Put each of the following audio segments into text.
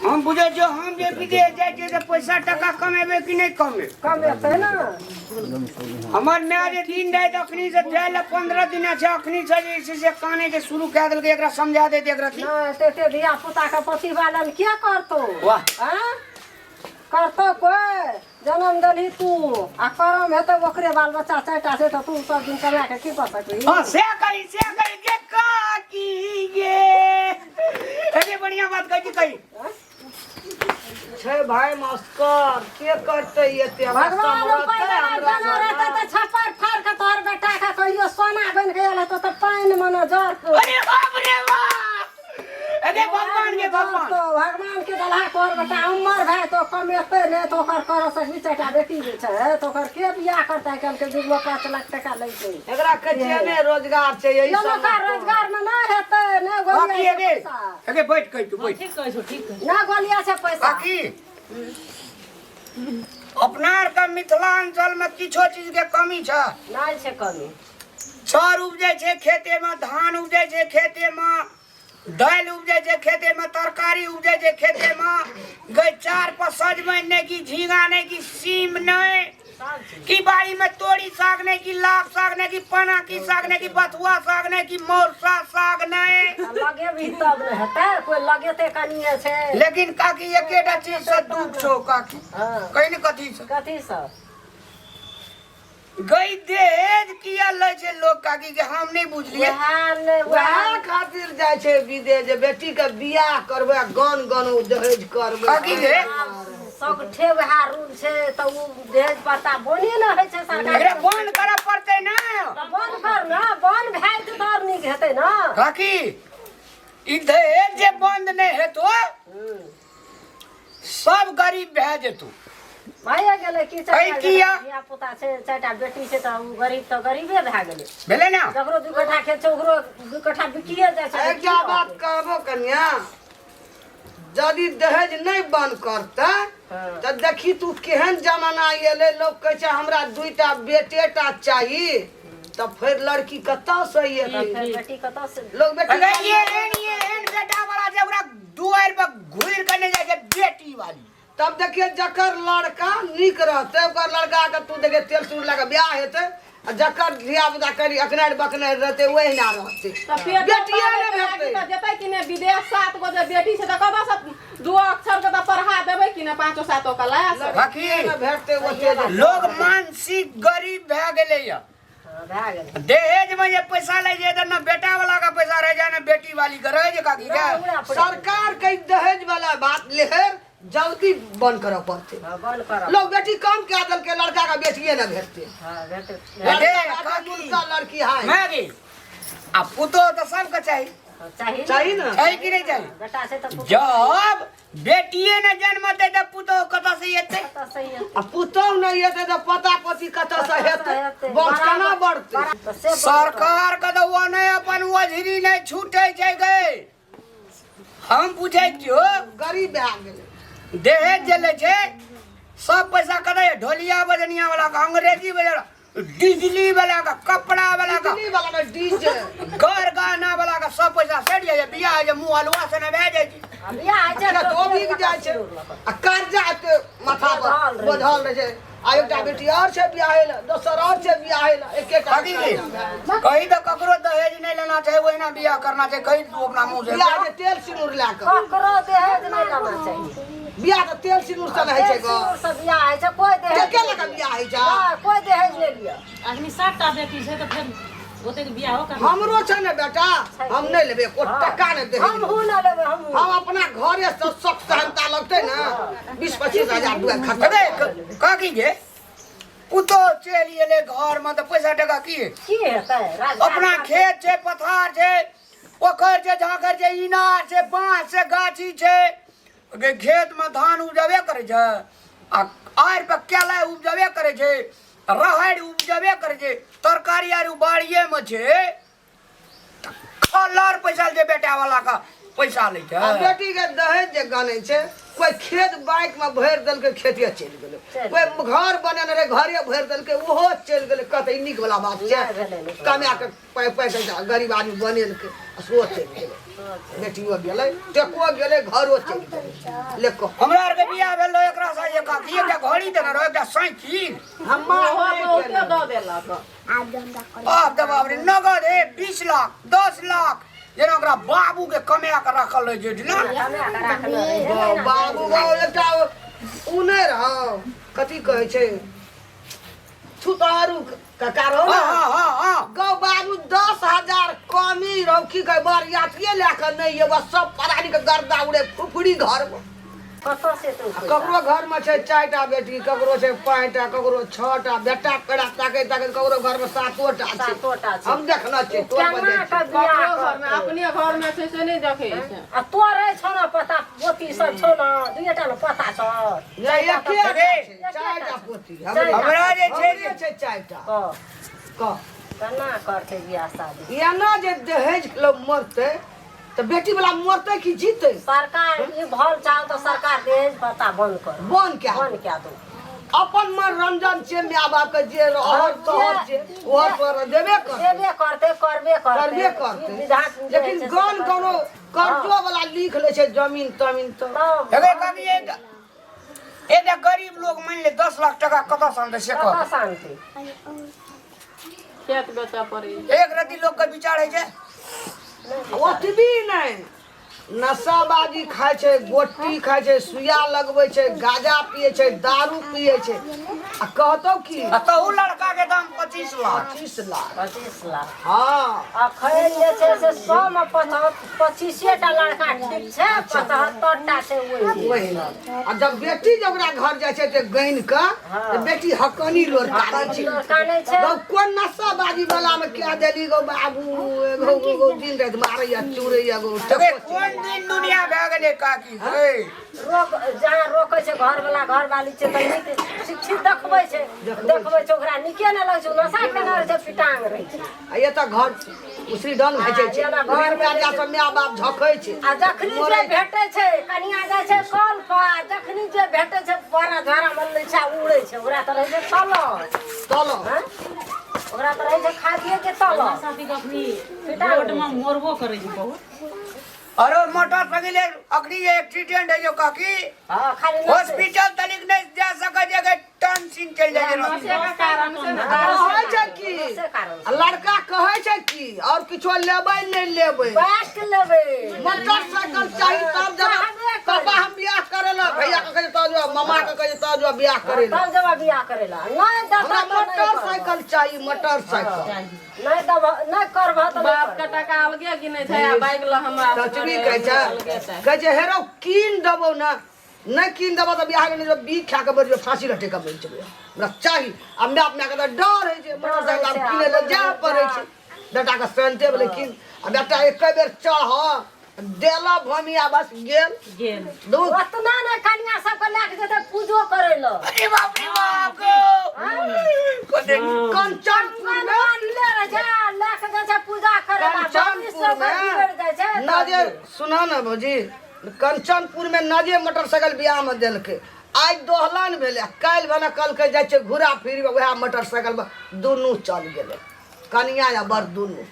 हम बुझै छियौ, हम जे विदेश जाइ छियै तऽ पैसा टाका कमेबै कि नहि कमेबै? कमेतै ने। हमर माय जे दिन राति अखनी से जाय लए 15 दिन छै, अखनी से जे छै से काने के शुरू कए देलकै। एकरा समझा दे एकरा की। नहि ते ते धिया पुता के प्रतिपालन के करतौ? वाह। आँय? करतौ कोइ? जन्म देलही तू आ करम हेतौ ओकरे बाल बच्चा चारिटा छै तऽ तू सब दिन कमा के की कऽ सकबही? हाँ, से कही, से कही के काकी गे, अरे बढ़िया बात कही छी, कही। छै भाय मास्टर, के करतै एते? हमरा भगवान समरतै उपाय देना हमरा देना रहतै तऽ छप्पर फाड़ के तोहर बेटा के कहियो सोना बनि के आयल हेतौ तऽ पानि मे ने जरतौ। अरे बाप रे बाप, अरे भगवान के भगवान। तो भगवान के दलहा तोहर बेटा उमर भए तो कमेतै नहि तऽ ओकर कर सकबी? चारिटा बेटी जे छै तऽ ओकर के बियाह करतै? आइ काल्हिके युगमे 5 लाख टका लै छै। एकरा कहै छियै ने रोजगार छै यही लोक सब। रोजगार मे नहि हेतै, नहि काकी गोलिया छै अगे पैसा। अगे बैठ, कही तू बैठ। ठीक कहै छौ, ठीक कहै। नहि गोलिया छै पैसा। काकी, अपना आर के मिथिलांचल में किछो चीज के कमी छै? नहि छै कमी। चाउर उपजै छै खेते में, धान उपजै छै खेते में, दालि उपजै छै खेते में, तरकारी उपजै छै खेते में। गै, चार पर सजमनि नहि कि झींगा नहि कि सीम नहि कि बाड़ी में तोरी साग नहि कि लाभ साग नहि कि पनाकी साग नहि कि बथुआ साग नहि कि मौरसा साग नहि। लगेबही तब ने हेतै, कोइ लगेतै कनिए छै। लेकिन काकी, एकेटा चीज से दुख छौ काकी। कहीं ने कथी से? कथी सब? गई, दहेज किया लै छै लोग काकी के? हम नहीं बुझलिए। वएह ने वएह वएह खातिर जाइ छै विदेश जे बेटी के बियाह करबै आ गन गन ओ दहेज करबै। काकी गे। सबठे वएह रूल छै तऽ ओ दहेज पत्ता बने ने होइ छै सरकार। एकरा बंद करऽ पड़तै ने। बंद कर ने, बंद भए जेतै तऽ आओर नीक हेतै ने। काकी, ई दहेज जे बंद नहीं हेतो, सब गरीब भए जेतौ। भइए गेलै की? ऐ चारिटा किया? धिया पुता छै, चारिटा बेटी छै तऽ ओ गरीब तऽ गरीबे भए गेलै। भेलै ने? जकरो 2 कट्ठा खेत छै, ओकरो 2 कट्ठा बिकिए जाइ छै। एकटा बात कहबो कन्या, यदि दहेज नहि बंद करतै तऽ देखी तू केहन जमाना एलै। लोक कहै छै हमरा दुईटा बेटेटा चाही, तऽ फेर लड़की कतऽ से एतै? फेर बेटी कतऽ से? लोक बेटी अगर ये एहन ये एहन बेटा वाला छै, ओकरा दुआरि पर घुरि के नहि जाइ छै बेटी वाली। तब देखिए, जकर लड़का नीक रहतै ओकर लड़का के तू देखिए तेल सुर लगा बियाह हेतै आ जकर धिया पुता करी अकनारि बकनारि रहतै, ओहिना रहतै। तऽ पेटो बेटिए नहि पालैके लागि भेटतै। तऽ जेतै कि नहि विदेश? सात गो जे बेटी छै तऽ कतऽ से दू अक्षर के तऽ पढ़ा देबै कि नहि पाँचो सातो क्लास? बाकी नहि भेटतै ओते जे लोग मानसिक गरीब भए गेलैया। हँ, भए गेलै। दहेज में जे पैसा लै छै तऽ न बेटा वाला का पैसा रह जाए, न बेटी वाली के रहे छै काकी के। उड़ा पड़ै। सरकार के दहेज वाला बात लेहर जल्दी बंद करऽ पड़तै। हँ, बंद करऽ। लोग बेटी कम कए देलकै, लड़का के बेटिए नहि भेटतै। हँ, भेटतै। अरे, लड़का काकी। लड़का लड़की है। मैं गे आ पुतोह तऽ सबके चाही। चाही। चाही ने। चाही कि नहि चाही? बेटा छै तऽ पुतोह जब बेटिए ने जन्म दे तऽ पुतोह कतऽ से एतै? कतऽ से एतै? आ पुतोह नहि हेतै तऽ पोता पोती कतऽ से हेतै? हेतै? वंश केना बढ़तै? तऽ से बंद कर। सरकार के तऽ ओ नहि अपन ओझरी नहि छूटै छै गे। हम पूछै छियौ। गरीब भए गेलै। दहेज जे लै छै, सब पैसा कतऽ? ढोलिया बजनिया वाला के, अंग्रेजी बजा डीजली वाला का, कपड़ा वाला का। बिजली वाला ने डीजे। घर गहना वाला का, सब पैसा सटि जाइ छै। बियाह होइ छै, मुँह हलुआ सने भए जाइ छै। आ बियाह होइ छै तऽ तऽ बिक जाइ छै आ कर्जा एते माथा पर बोझल रहै छै। बोझल रहै छै आ एकटा बेटी आओर छै बियाहे लए, दोसर आओर छै बियाहे लए, एकेटा काकी, कही तऽ ककरो दहेज नहि लेना छै, ओहिना बियाह करना छै। कही तू अपना मुँह से। बियाह जे तेल सिन्दूर लए कऽ। ककरो दहेज नहि लेना चाही। बियाह तऽ तेल सिन्दूर से नहि होइ छै तेल गो। सिन्दूर से बियाह होइ छै, कोइ दहेज के लऽ कऽ बियाह होइ छै? नहि, कोइ दहेज नहि लिअ। आदमी सातटा बेटी छै तऽ फेर ओतेक बियाहो करना। हमरो छै ने बेटा, हम नहि लेबै एको टका नहि दहेज। हमहूँ नहि लेबै, हमहूँ। हम अपना घरे से शौक सहनता लगतै ने, 20-25 हजार दुआर खर्चा। अरे काकी गे, पुतोह चलि एलै घरमे तऽ पैसा टका की? की हेतै अपना खेत छै, पथार छै, पोखरि छै, झाँखरि छै, इनार छै, बाँस छै, गाछी छै गे। खेतमे धान उपजबे करै छै आ आरि पर केला उपजबे करै छै, राहड़ि उपजबे करै छै, तरकारी आर बाड़िएमे छै। खलर पैसा जे बेटा वाला का पैसा लै आ छै। बेटी के दहेज जे गनै छै, कोई खेत बाइक में भरि देलकै, खेते चलि गेलै। कोई घर बनेने रहै, घरे भरि देलकै, ओहो चलि गेलै। कहतै ई नीक वला बात छै? नहि भेलै नीक। कमा के पाइ पाइ के गरीब आदमी बनेलकै आ सेहो चलि गेलै। बेटियो गेलै, टेको गेलै, घरो चलि गेलै। ले कह। हमरा आरके बियाह भेल रहै एकरा से एक एकटा घड़ी देने रहै, एकटा साइकिल। हम माँ ओहो नहि बहुते केलक। दऽ देलक। बाप रे बाप रे, नगद हे 20 लाख, 10 लाख, जेना ओकरा बाबू के कमा के रखल रहै छै ना। कमा के राखने रहै। बाबू गौ, एकटा उ नहि रहौ, कथी कहै छै, छुतारू कका रहौ हाँ ने? हाँ हाँ हाँ। गौ बाबू, 10,000 कमी रहौ, की कहै, बरियातिये लए कऽ नहि एबऽ, सब परानी के गर्दा उड़े फुफड़ी घरमे। कतऽ से तू पैसा? ककरो घरमे छै चारिटा बेटी, ककरो छै पाँचटा, ककरो छओटा बेटा। पेड़ा ताकैत ताकैत ककरो घरमे सातोटा छै। सातोटा छै। हम देखने छियै, टोल पर केना जाइ के बियाह ककरो घरमे करतै? अपने घरमे छै से नहि देखै छै। आ तोरे छौ ने पता, पोती सब छौ ने, दुइएटा ने पता छौ। छियै। नहि, एकेटा अरे। छै, चारिटा पोती। हमरा जे छै हमरे छै चारिटा। कह। कह। केना करतै बियाह शादी? एना जे दहेज लोग मरतै तऽ बेटी वाला मरतै कि जीतै? सरकार ई भल चाहो तऽ सरकार दहेज भत्ता बंद कर। बंद कए बंद कए दो। अपन मनोरंजन छै, माय बाप के जे रहर तोहर छै, ओहर तोहर देबे करतै। देबे करतै, करबे करतै। करबे ई करतै। विधान जे लेकिन होइ छै से गन तऽ कोनो करतै। कर्जो वाला लिख लै छै जमीन तमीन तऽ तब हेगे कभी एकटा एकटा गरीब लोग मान ले 10 लाख टका कतऽ से आनतै से कतऽ कह। से आनतै? खेत बेचऽ पड़ै छै। एक रति लोग के विचार होइ छै। ओतबी नहि, नशाबाजी खाइ छै, गोटी खाइ छै, सुइया लगबै छै, गाजा पियै छै, दारू पियै छै आ कहतौ की? आ तहु लड़का के दाम 25 लाख। 25 लाख। 25 लाख। हाँ। अखन जे छै से 100 मे 25 टा लड़का ठीक छै, 75 टा छै ओहि। वही आ जब बेटी जब ओकरा घर जाइ छै तऽ गनि कऽ तऽ बेटी हकनी लोरका छै। कानै छै। गौ, कोन नशाबाजी वाला मे क्या देली गौ बाबू? एगो एगो दिन राति मारैया चूरैया गौ। हेगे कोन दिन दुनिया भए गेलै काकी हे? रोक, जहाँ रोकै छै घरवला घरवाली छै तऽ नीक शिक्षित देखबै छै, देखबै छै, ओकरा नीके नहि लगै छै। नशा केने रहै छै, पिटांग रहै छै। आ एतऽ घर उसरी डन भए जाइ छै। एना घर घर में सब माय बाप झखै छै। आ जखनी जे भेटै छै, कनिया जाइ छै कल पर, आ जखनी जे भेटै छै, बड़ा झाड़ा मन लै छै आ उड़ै छै। ओकरा तऽ रहै छै तल। तल। हँ? ओकरा तऽ रहै छै खादिये के तल। साथी अखनी रोड में मरबो करै छै बहुत। अरे मोटरसाइकिल अखनी जे एक्सीडेंट है जो काकी, हँ, खाली नशे। हॉस्पिटल तनिक नहीं जा सके जे, टन सीन चल जाए। नशे के कारण से ने। कहै छै की? नशे कारण। आ लड़का कहै छै की, और किछो लेबै नहि लेबै? बाइक लेबै। मोटरसाइकिल चाही, तब जब चाहबे करी। पापा हम बियाह करे ला, भैया के कहै तब जो, मामा के कहै तब जो बियाह करे ला। तब जब बियाह करे ला नहि हमरा देतऽ तऽ नहि करबह। मोटरसाइकिल चाही, मोटरसाइकिल। नहि देबह, नहि करबह तऽ नहि बाप के करबह। टका अलगे गिनै छै आ बाइक लऽ हमरा चचरी कहै छै। अलगे चाही। कहै छै, हेरो कीन देबौ ने, नहि कीन देबौ तऽ बियाह नहि, बीख खा कऽ मरि जेबौ, फांसी लटकि कऽ मरि जेबै, हमरा चाही। आ my my के तऽ डर होइ छै, मोटरसाइकिल आब किनै लए जाय पड़ै छै। बेटाके सेंटे भेलै कीन, आ बेटा एके बेर चढ़ देला भमिया, बस गेल। गेल। दूध। ओतना नहि, कनिया सबके लए कऽ जेतै पूजो करै लए। अरे बाप रे बाप गो, कते कंचनपुर में बान्हले रहै छै आ लए कऽ जाइ छै पूजा करै लए। कंचनपुर भविष्य ओकर बिगड़ि जाइ छै। में नजे सुना ने भौजी, कंचनपुर में नजे मोटरसाइकिल बियाह में देलकै। आइ दोहलन भेलै, काल्हि भने कहलकै जाइ छै घुरा फिरी, वएह मोटरसाइकिल में दुनू चल गेलै, कनिया या बर दुनू।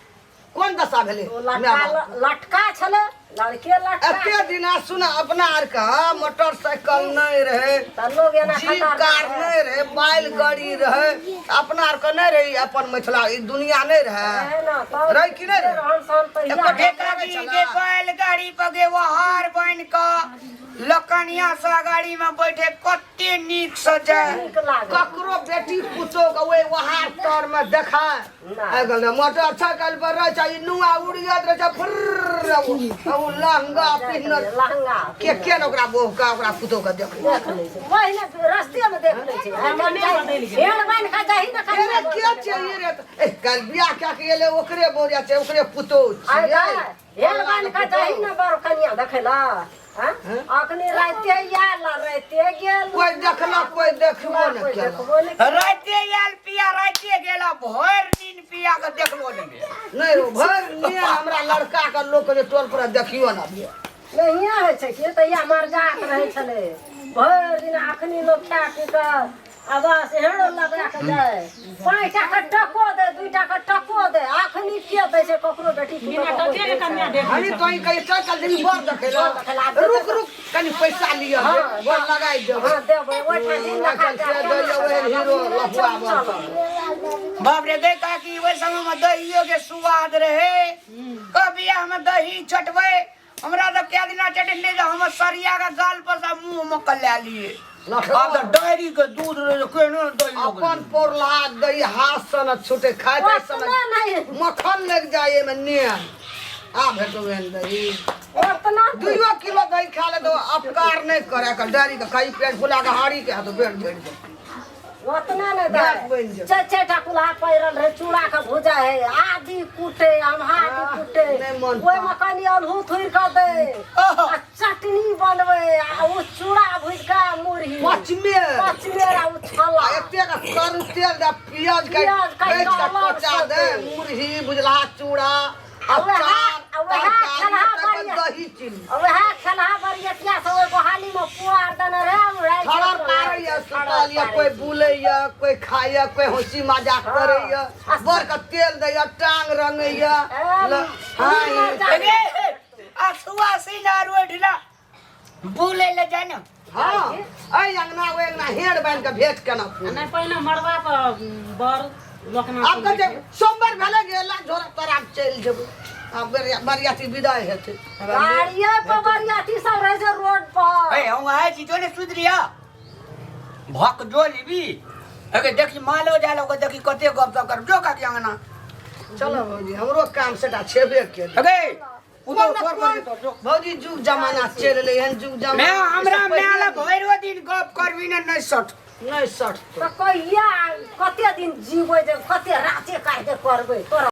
कोन दशा भेलै ओ माय लटका बाप? लटका छलै, लड़के लटका। एते दिना सुन, अपना आरके मोटरसाइकिल नहि रहै, तऽ लोग एना जीप खतरनाक कार रहै। नहि रहै, बैलगाड़ी रहै, अपना आरके नहि रहै, अपन मिथिला ई दुनिया नहि रहै। रहै ने तब। रहै कि नहि रहै? रहन सहन तऽ इएह। एको गे काकी गे, बैलगाड़ी पर गे वहार बनि कऽ लकनिया सा गाड़ी में बैठे कते नीक से जाय। नीक लागै। ककरो बेटी पुतोह के ओहि वहार तर में देखा आइ काल्हि मोटरसाइकिल पर रहै छै, ई नुआ उड़ियत रहै छै फुर्र, आ ओ लहंगा पिन्हल। लहंगा। के के ने ओकरा बहू के, ओकरा पुतोह के देखै? देख लै छै, पहिने रस्ते में देख लै छै। आइ काल्हि भेड़ बान्हि कऽ जाही ने रे कनिया। के छै ई रे? ए काल्हि बियाह कए के एलै, ओकरे बौरिया छै, ओकरे पुतोह आइ छियै। काल्हि भेड़ बान्हि कऽ जाही ने बर कनिया देखै लए। हाँ? अखनी राइते आयल आ राइते गेल। कोई देखलक कोई देखबो ने कोई केलक। देखबो नहि केलक। राइते आयल पिया राइते गेल आ भरि दिन पिया के देखबो नहि भेल। नहीं हो भरि नियन हमरा लड़का के लोक जे टोल पर देखियो ना भेल। नहिए होइ छै कि तहिया मरजात रहै छलै भरि दिन। अखनी लोक खा पी कऽ आ बस हेड़ो लगा कऽ जाय, 5 टा के टको दे, 2 टा के टको दे। अखनी के दै छै ककरो बेटी बिना पुतोह कोइ टके के दै छै? कन्या देख हनी तो ही कही चल चल जनी बर देखे बर देखै ला। रुक रुक कनी पैसा लिअ, बर लगाई देबै। हँ, देबै ओहिठाम दिन आइ देखा काल्हि से दैया ओहन हीरो लफुआ बर। बाप रे गई काकी, ओहि समय में दहियो के सुवाद रहे। कभी हम दही चटबै, हमरा तऽ कए दिना चटने जे हम सरिया के गाल पर से मुंह में के लए लिए। आब तऽ डायरी के दूध रहे केहनो दही लगै। अपन पौरला दही हाथ से न छूटे, खाइत समय ओतना नहि। मक्खन लग जाय एमे नेन आ भेटो एहन दही। ओतना 2 किलो दही खा ले तो अपकार नहीं करे। कल डायरी के खाई पेट फुला के हाड़ी के हाथ पेट झड़ जाए। ओतना नहि। गैस बनि दै जाय। चारि चारिटा कुल्हा पहिरल रहै, चूड़ा के भुजा है, आदि कुटे अमहादी कुटे। नहि मन। ओहिमे कनि अल्हू थुरि कऽ दै आ चटनी बनबै आ ओ चूड़ा भुजि कऽ मुरही। पचमे। पचमेर आ ओ छला। आ एतेक करू तेल दे, प्याज काटि प्याज काटि काटि कऽ कऽ अलग कचा से दे। दे। मुरही भुजलहा चूड़ा आ अचार वएह तरकारी खेलहा तकर बढ़िया। दही चीनी। आ वएह खेलहा बरियतिया सब ओहि गोहाली मे पुआर देने रहे, उएह खड़र पारैया सुतल या कोई बुलैया, कोई खाइया, कोई हंसी मजाक करैया, बर के तेल दैया, टांग रंगैया। हाँ। अरे आ सुवासिन आर ओहिठिना बुलै लए जाय ने। हाँ, एहि अंगना ओहि अंगना हेड़ बान्हि के भेंट केना फूल। नहि, पहिने मड़बा पर बर लोकना। आब कहै छै सोमवार भेलै गेला झोरा तोरा चलि जेबै, आब बरियाती विदाई हेतै। गाड़िए पर बरियाती सब रहै छै रोड पर। ए हम आए छी तो ने सुधरिया भक जो लेबी अगे देखी मालो जालो के देखी कते गप सप कर जो काकी अंगना। चलो भौजी, हमरो काम सेटा छेबे केलै। अगे कोन उतो न सर कोन कर जो। भौजी, जुग जमाना चलि एलै एहन जुग जमाना। मैं हमरा एहिसँ माय पहिले लग भरियो दिन गप करबी ने नहि सट। नहि सट। तऽ कहिया कते दिन जीबै जे कते राते काटि करबै तोरा।